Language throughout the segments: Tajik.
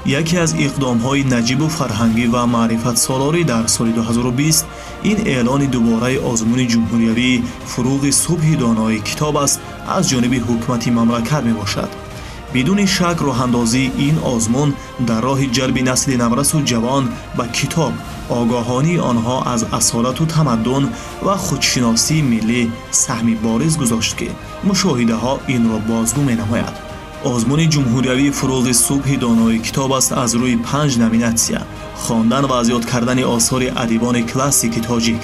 Яке аз иқдомҳои наҷибу фарҳангӣ ва маърифатсолорӣ дар соли 2020 ин эълони дубораи озмуни ҷумҳуриявии «Фурӯғи субҳи донои китоб аст» аз ҷониби ҳукумати мамлакат мебошад. Бидуни шак, роҳандозии ин озмун дар роҳи ҷалби насли наврасу ҷавон ба китоб, огоҳонии онҳо аз асолату тамаддун ва худшиносии миллӣ саҳми бориз гузошт, ки мушоҳидаҳо инро бозгӯ менамояд. Озмуни ҷумҳуриявии «Фурӯғи субҳи донои китоб аст» аз рӯи панҷ номинатсия: хондан ва аз ёд кардани осори адибони классики тоҷик,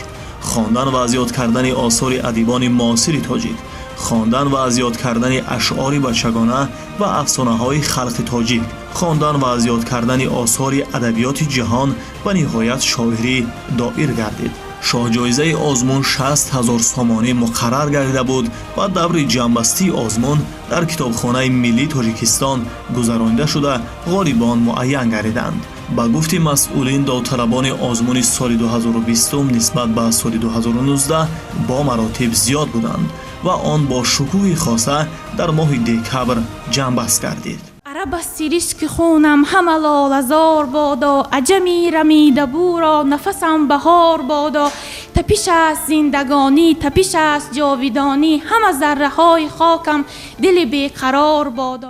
хондан ва аз ёд кардани осори адибони муосири тоҷик, хондан ва аз ёд кардани ашъори бачагона ва афсонаҳои халқи тоҷик, хондан ва аз ёд кардани осори адабиёти ҷаҳон ва ниҳоят шоирӣ доир гардид. Шоҳҷоизаи озмун 60 000 сомонӣ муқаррар гардида буд ва даври ҷамъбастии озмун дар Китобхонаи миллии Тоҷикистон гузаронида шуда, ғолибон муайян гардиданд. Ба гуфти масъулин, довталабони озмуни соли 2020 нисбат ба соли 2019 бо маротиб зиёд буданд ва он бо шукӯҳи хоса дар моҳи декабр ҷамъбаст гардид. Араб аз сиришки хунам ҳама лолазор бодо, аҷами рамида буро нафасам баҳор бодо. Тапиш аст зиндагонӣ, тапиш аст ҷовидонӣ, ҳама зарраҳои хокам дили беқарор бодо.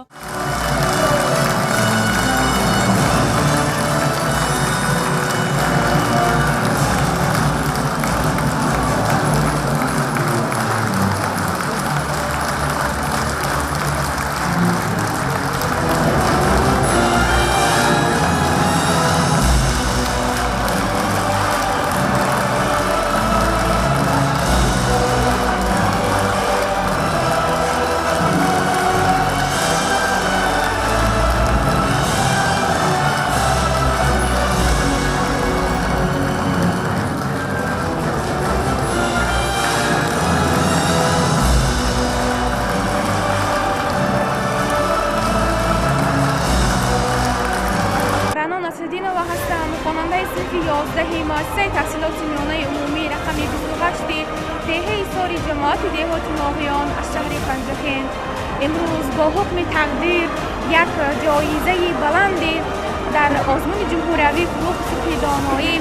Рано Насриддинова ҳастам, хонандаи синфи 11-и муассисаи таҳсилоти миёнаи умумӣ рақами 28-и деҳаи Сори ҷамоати деҳоти Ноҳиён аз шаҳри Панҷакент. Имрӯз бо ҳукми тақдир як ҷоизаи баланде дар озмуни ҷумҳуриявии «Фурӯғи субҳи доноӣ»,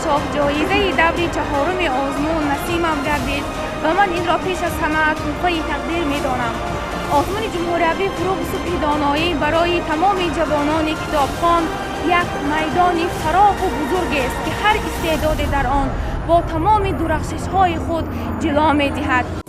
шоҳҷоизаи даври чаҳоруми озмун насибам гардид ва ман инро пеш аз ҳама тӯҳфаи тақдир медонам. Озмуни ҷумҳуриявии «Фурӯғи субҳи доноӣ» барои тамоми ҷавонони китобхон як майдони фароху бузургест, ки ҳар истеъдоде дар он бо тамоми дурахшишҳои худ ҷило медиҳад.